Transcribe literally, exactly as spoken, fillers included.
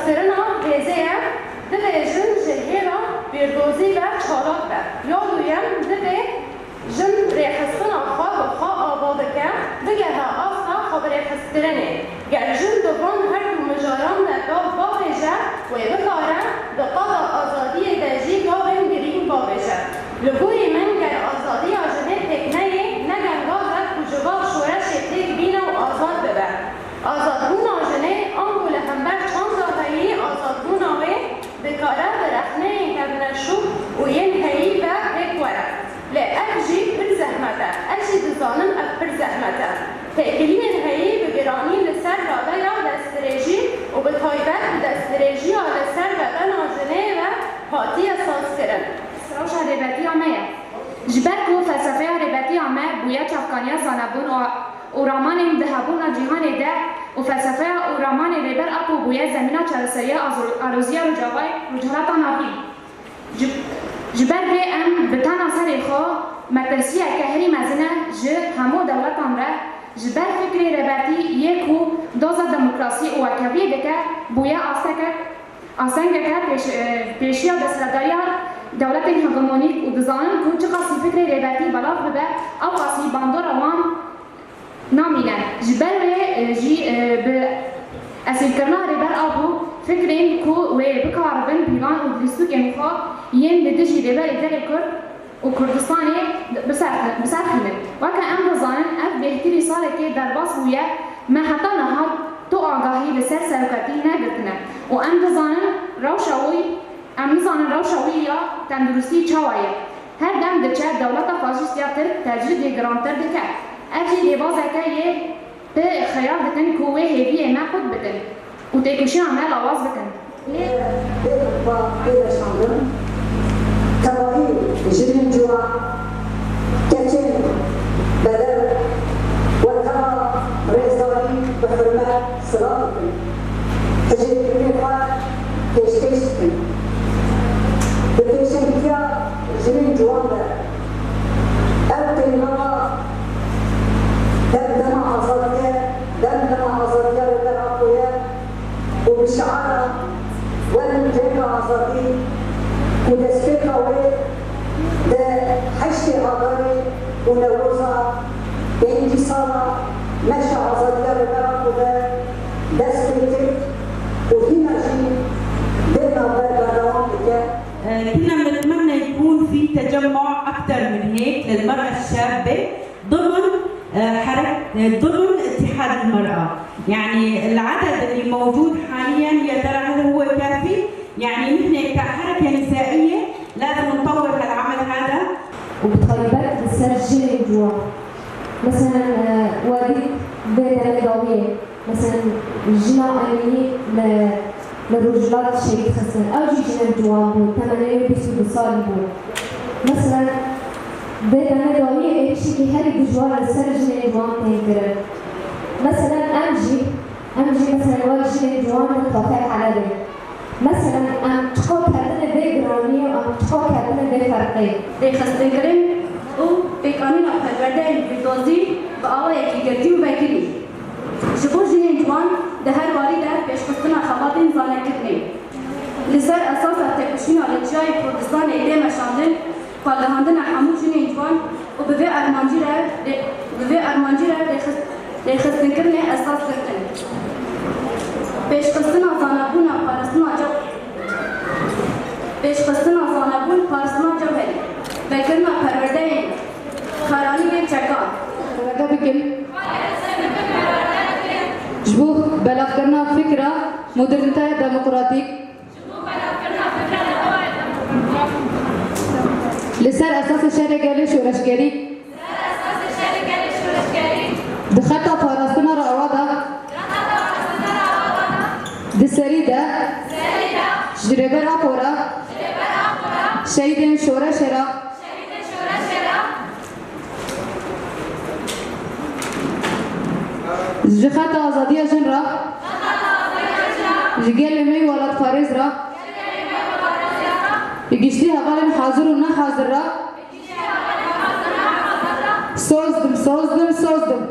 Kirina hêzê ye, divê jin ji hêla bîrdozî ve çalak be. Ya duyem, divê jin rêxistina xwe bi xwe ava bike, bigehe asta xwebirêxistkirinê. Ger jin di van her du mijaran de gav bavêje, wê bikare di qada azadiyê de jî gavên girîng bavêje. Li gorî min, ger azadiya jinê pêk neyê, ne gengav e ku ji van şoreşê têk bîne û azad bibe. Azadbûna jinê ango li hember çand dahiyî azadbûna wê dikare bi rexneyên kevneşû û yên heyî ve pêk were. Lê ev jî pir zehmet e. Ez jî dizanim ev pir zehmet e. Têkiliyên heyî bi giranî li ser radeya destdirêjî û bi taybet bi destdirêjiya li ser bedena jinê ve hatiye sazkirin. Rewşa rêbetiya me ye. Ji ber ku felsefeya rêbetiya me bûye çavkaniya zanebûn û û ramanên di hebûna cîhanê de û felsefeya û ramanê Rêber Apo bûye zemîna çareseriya azo-, aloziya Rojavayê Rojhilata Navîn. Ji, ji ber vê em bi tena serê xwe metirsiyeke herî mezin e ji hemû dewletan re, ji ber fikrê rêbertî yê ku doza demokrasî û wekheviyê dike, bûye asteke Astengeke pêş-, e, pêşiya desthilatdariya dewletên hegemonîk û dizanin ku çiqasî fikrê rêbertî belav bibe, ewqasî bandora wan namîne. Ji ber wê, e, jî, e, bi esîrkirina Rêber Apo fikrên ku wê bikaribin pîvan û lîstokên xwe yên li dijî Rêberê Gelê Kurd û Kurdistanê biserxin-, biserxînin. Weke em dizanin, ev bêhtirî salekê derbas bûye, me heta niha tu agahî li ser serokatî negirtine û em dizanin rewşa wî, em nizanin rewşa wî ya tenduristî çawa ye. Her dem diçe dewleta faşîst ya Tirk tecrîdê girantir dike. Ev jî rêbazeke yê Bi xeyal dikin ku wê hêviyê me qut bikin û têkoşîna me lawaz bikin. Lê bê xutba, bê veşandin, tevahî jinên ciwan, keçên bedew we teva rêzdarî bi hurmet silav dikin. Hijêkirinê xwe pêşkêş dikin. Bi pêşengtiya jinên ciwan de ev pêngava Dem dema azadiyê, dem dema azadiya Rêber Apo ye û bi şiara Werin Cenga Azadî ku destpêka wê di heştê Adarê û Newroza pêncî sala meşa azadiya Rêber Apo de dest pê kir û hîna jî dê navber berdewam dike. كنا بنتمنى يكون في تجمع أكتر من هيك للمرأة الشابة ضمن، آه، حرك-، آه، ضمن اتحاد المرأة. يعني العدد اللي موجود حاليًا، يا ترى هل هو كافي؟ يعني نحن كحركة نسائية لازم نطور هالعمل هذا. وبتايبت لسر جنين جوا. Meselen, e, we dît vê demê dawiyê, meselen, jina Emînî li, li Rojhilat şehîd xistin. Ew jî jinek ciwan bû, temenê wê bîst û du salî bû. Meselen, vê demê dawiyê êrîşekî herî dijwar li ser jinên ciwan tên kirin. Meselen, em jî, em jî, meselen, wek jinên ciwan li Xaxê Helebê. Meselen, em çiqo ketine vê giraniyê û em çiqo ketine vê ferqê. Rêxistinkirin û pêkanîna perwerdeyên bîrdozî bi awayekî girtî û vekirî ji bo jinên ciwan di her warî de pêşxistina xebatên zanekirinê. Li ser esasa têkoşîna li Çiyayê Kurdistanê tê meşandin, ragihandina hemû jinên ciwan û bi vê armancî re rê-, bi vê armancî re rêxist-, rêxistinkirinê esas girtin. Pêşxistina zanebûna parastina cew-, pêşxistina zanebûn parastina cewherî, vekirina perwerdeyên karanî yê çekan. Perwerde bikin. Ji bo belavkirina fikra modernîteya demokratîk, Li ser esasê şerê gelê şoreşgerî. Di xeta parastina re ava da. Di serî de. Ji Rêber Apo re. Şehîdên şoreşê re. Ji xeta azadiya jin re, ji gelê me yî welatparêz re, bi giştî hevalên hazir û nehazir re, soz dim, soz dim, soz dim.